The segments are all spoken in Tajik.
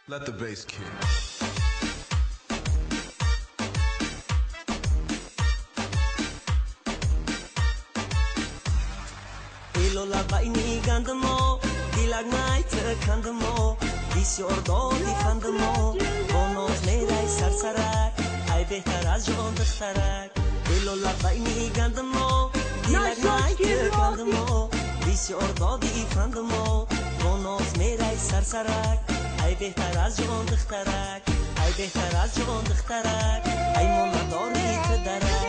Let the bass kick. Лола байни гандимо, дилак найт кандимо, бисёр доди фандимо, бо ноз мерай сарсарак, ай беҳтар аз ҷон духтарак. Лола байни гандимо, дилак найт кандимо, бисёр доди фандимо, бо ноз мерай сарсарак, ай беҳтар аз ҷон духтарак, ай беҳтар аз ҷон духтарак, ай монадори ту дарак.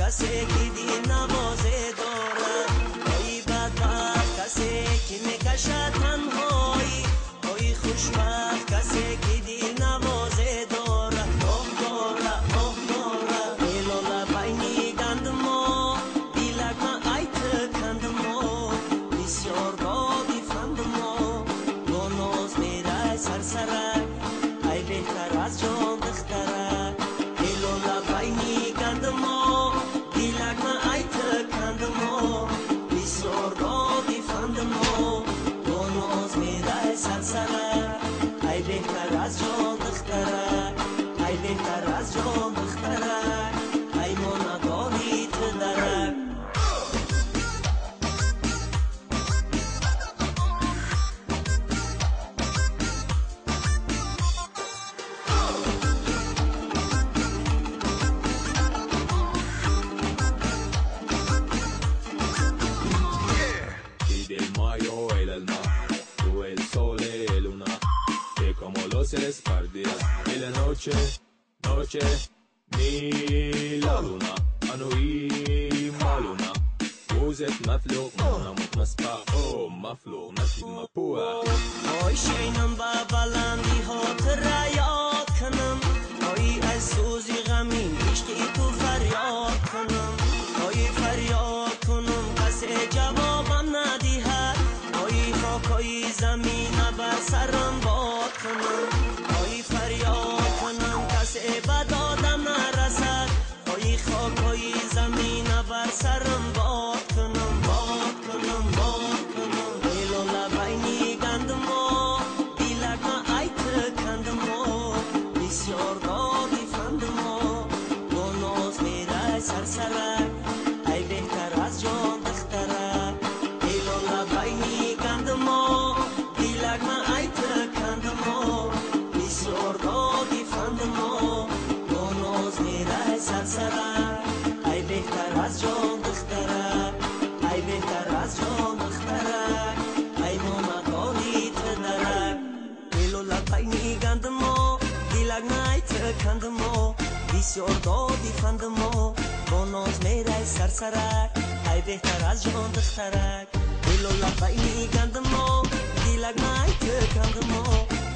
Касе ки дил навозе дорад, ой бадбахт касе ки мекашад танҳоӣ, ой хушбахт касе ки дил навозе дорад. Оҳ дора, оҳ дора, лола байни гандимо, дилак ма айт кандимо, бисёр доди фандимо, бо ноз мерай сарсарак, ай беҳтар аз ҷон духтарак. Лола байни гандимо, дилак ма айт кандимо, бисёр доди фандимо, бо ноз мерай сарсарак, ай беҳтар аз ҷон духтарак, ай беҳтар аз ҷон духтарак, ай монадори ту дарак. Y la noche, noche, ni la luna, anui maluna. Uzet maflug, namut maspa, oh maflug, nasib mapua. Ой шайнам ба баланди хотира ёд кунам, ой аз сӯзи ғамин ишқи ту фарёд кунам, ой фарёд кунам касе ҷавобам надиҳад, ой хокҳои замина бар сарам бод кунам, ой фарёд кунам касе ба додам нарасад, ой хокҳои замина бар сарам бод кунам, бод кунам, бод кунам. Лола байни гандимо, дилак ма айт кандимо, бисёр доди фандимо, бо ноз мерай сарсарак, ай беҳтар аз ҷон духтарак. Лола байни гандимо, дилак ма айт кандимо, бисёр доди фандимо, бо ноз мерай сарсарак, ай беҳтар аз ҷон духтарак, ай беҳтар аз ҷон духтарак, ай монадори ту дарак. Лола байни гандимо, дилак найт кандимо, бисёр доди фандимо, бо ноз мерай сарсарак, ай беҳтар аз ҷон духтарак. Лола байни гандимо, дилак найт кандимо,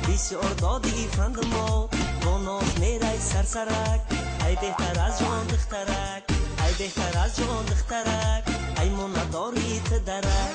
бисёр доди фандимо, бо ноз мерай сарсарак, ай беҳтар аз ҷон духтарак, ай беҳтар аз ҷон духтарак, ай монадори ту дарак.